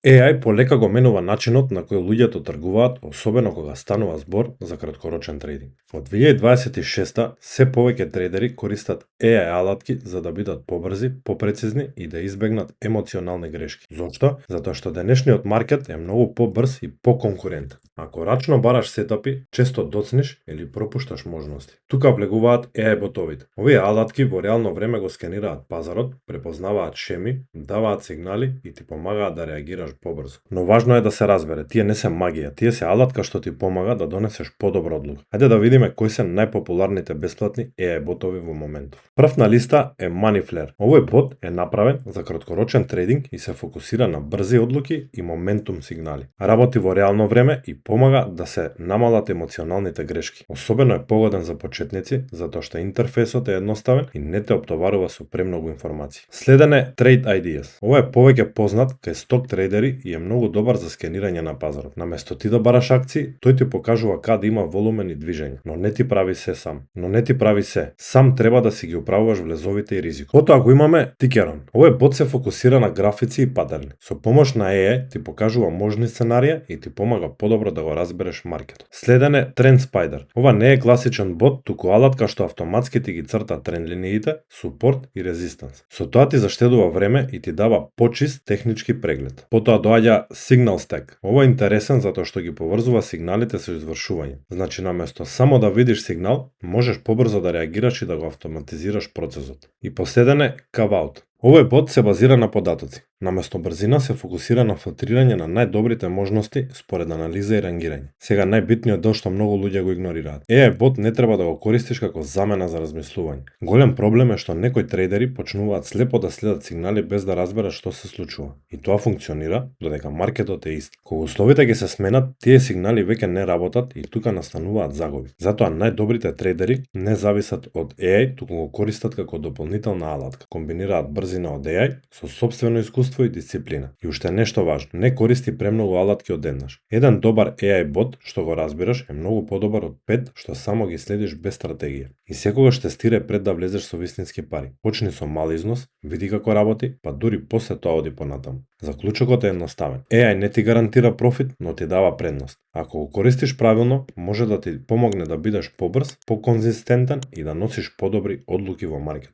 AI полека го менува начинот на кој луѓето тргуваат, особено кога станува збор за краткорочен трейдинг. Од 2026 се повеќе трейдери користат AI алатки за да бидат побрзи, попрецизни и да избегнат емоционални грешки. Зошто? Затоа што денешниот маркет е многу побрз и поконкурентен. Ако рачно бараш сетапи, често доцниш или пропушташ можности. Тука влегуваат AI ботовите. Овие алатки во реално време го скенираат пазарот, препознаваат шеми, даваат сигнали и ти помагаат да реагираш побрзо. Но важно е да се разбере, тие не се магија, тие се алатка што ти помага да донесеш подобра одлука. Хајде да видиме кои се најпопуларните бесплатни AI ботови во моментов. Прв на листа е Moneyflare. Овој бот е направен за краткорочен трейдинг и се фокусира на брзи одлуки и моментум сигнали. Работи во реално време и помага да се намалат емоционалните грешки. Особено е погоден за почетници, затоа што интерфејсот е едноставен и не те оптоварува со премногу информации. Следен е Trade Ideas. Ова е повеќе познат кај сток трейдери и е многу добар за скенирање на пазарот. Наместо ти да бараш акции, тој ти покажува каде има волумен и движење, но не ти прави се сам. Сам треба да си ги управуваш влезовите и ризикот. Потоа го имаме Tickeron. Овој бот се фокусира на графици и патерни. Со помош на AI ти покажува можни сценарија и ти помага подобро да го разбереш маркетот. Следен е TrendSpider. Ова не е класичен бот, туку алатка што автоматски ти ги црта тренд линиите, супорт и резистанс. Со тоа ти заштедува време и ти дава почист технички преглед. Потоа доаѓа Signal Stack. Ова е интересен затоа што ги поврзува сигналите со извршување. Значи наместо само да видиш сигнал, можеш побрзо да реагираш и да го автоматизираш процесот. И последен е Cawout. Овој бот се базира на податоци. Наместо брзина се фокусира на филтрирање на најдобрите можности според анализа и рангирање. Сега најбитниот дел што многу луѓе го игнорираат. AI бот не треба да го користиш како замена за размислување. Голем проблем е што некои трейдери почнуваат слепо да следат сигнали без да разберат што се случува. И тоа функционира додека маркетот е ист. Кога условите ги се сменат, тие сигнали веќе не работат и тука настануваат загуби. Затоа најдобрите трейдери не зависат од AI, туку го користат како дополнителна алатка. Комбинираат брзина од AI со сопствено искуство и дисциплина. И уште нешто важно, не користи премногу алатки одеднаш. Еден добар AI бот што го разбираш е многу подобар од 5 што само ги следиш без стратегија. И секогаш тестирај пред да влезеш со вистински пари. Почни со мал износ, види како работи, па дури после тоа оди понатаму. Заклучокот е едноставен. AI не ти гарантира профит, но ти дава предност. Ако го користиш правилно, може да ти помогне да бидеш побрз, поконзистентен и да носиш подобри одлуки во маркет.